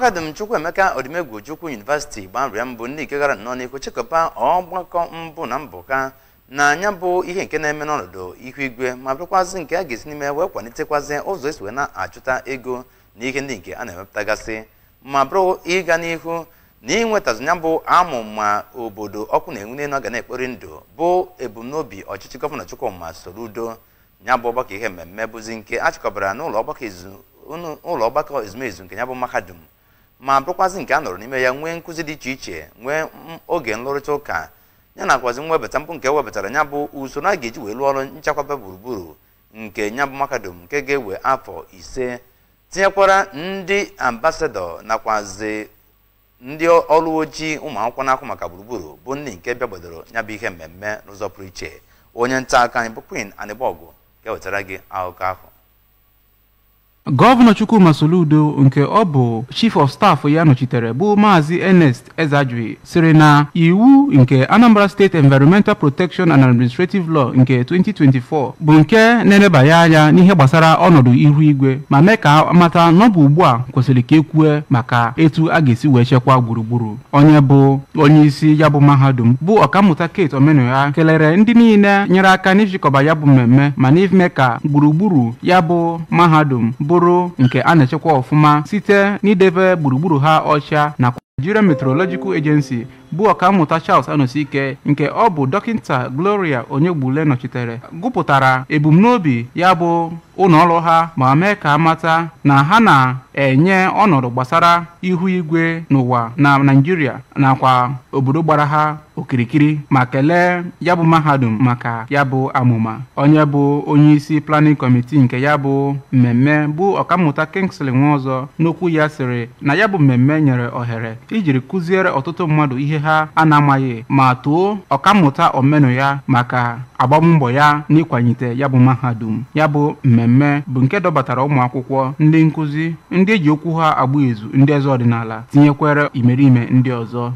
Mahadum Chukwuemeka Odumegwu Ojukwu University gbanrịa mbụ ndị nke gara nnọọ n'ihu chịkọba ọgbakọ mbụ na mbụka na anya bụ ihe nke na-eme n'ọnọdụ ihu igwe, ma bụrụkwazị nke a ga-esi n'ime wee kwalitekwazị ụzọ esi wee na-achụta ego na ihe ndị nke a na-emepụtagasị, ma bụrụ ịga n'ihu na ịnwetazụ ya bụ amụma obodo ọkụ na-enwu n'elu ga na-ekpori ndụ bụ ebumnobi ọchịchị Gọvanọ Chukwuma Soludo. Ya bụ ọgbakọ ihe mmemme bụzi nke a chịkọbara n'ụlọ ọgbakọ ezumezu nke ya bụ mahadum, ma bụrụkwazị nke a nọrọ n'ime ya nwee nkụzi dị iche iche, nwee oge nlụrịta ụka, ya nakwazi mwebata mbụ nke ewepụtara ya bụ usoro a ga-eji wee lụọ ọrụ nchekwaba gburugburu nke ya bụ mahadum nke ga-ewe afọ 5, tinyekwara ndị ambasadọ nakwazi ndị ọrụ ojii ụmụ akwụkwọ na-akwụ maka gburugburu bụ ndị nke bịagbadoro ya bụ ihe mmemme n'ụzọ pụrụ iche. Onye nta aka anyị bụ Queen Anịbọgụ ga-ewetara gị akụkọ ahụ. Gọvanọ Chukwuma Soludo nke ọ bụ Chief of Staff ya nọchitere bụ Maazị Ernest Ezajui sịrị na iwu nke Anambra State Environmental Protection and Administrative Law nke 2024 bụ nke na-elebanye anya n'ihe gbasara ọnọdụ ihu igwe, ma mee ka amata na ọ bụ ugbu a kwesịrị ka ekwue maka etu a ga-esi wee chekwaa gburugburu. Onye bụ onye isi ya bụ mahadum bụ Ọkammụta Kate Omenugha kelere ndị niile nyere aka n'ijikọba ya bụ mmemme ma n'ime ka gburugburu ya bụ mahadum bụrụ nke a na-echekwa ọfụma site n'idebe gburugburu ha ọcha. Nakwa Nigeria Meteorological Agency bụ Ọkammụta Charles Anosike nke ọ bụ Dọkịta Gloria Onyegbule nọchitere gụpụtara ebumnobi ya bụ ụlọọrụ ha ma mee ka amata na ha na-enye ọnọdụ gbasara ihu igwe n'ụwa na Naịjirịa nakwa obodo gbara ha okirikiri, ma kelee ya bụ mahadum maka ya bụ amụma. Onye bụ onyeisi planning committee nke ya bụ mmemme bụ Ọkammụta Kingsley Nwaọzọ n'okwu ya sịrị na ya bụ mmemme nyere ohere ijiri kụziere ọtụtụ mmadụ ihe ha a na-amaghị, ma too Ọkammụta Omenugha maka agbammbọ ya n'ịkwalite ya bụ mahadum. Ya bụ mmemme bụ nke dọbatara ụmụ akwụkwọ, ndị nkụzi, ndị eji okwu ha agba izu, ndị eze ọdịnala, tinyekwere imerime ndị ọzọ.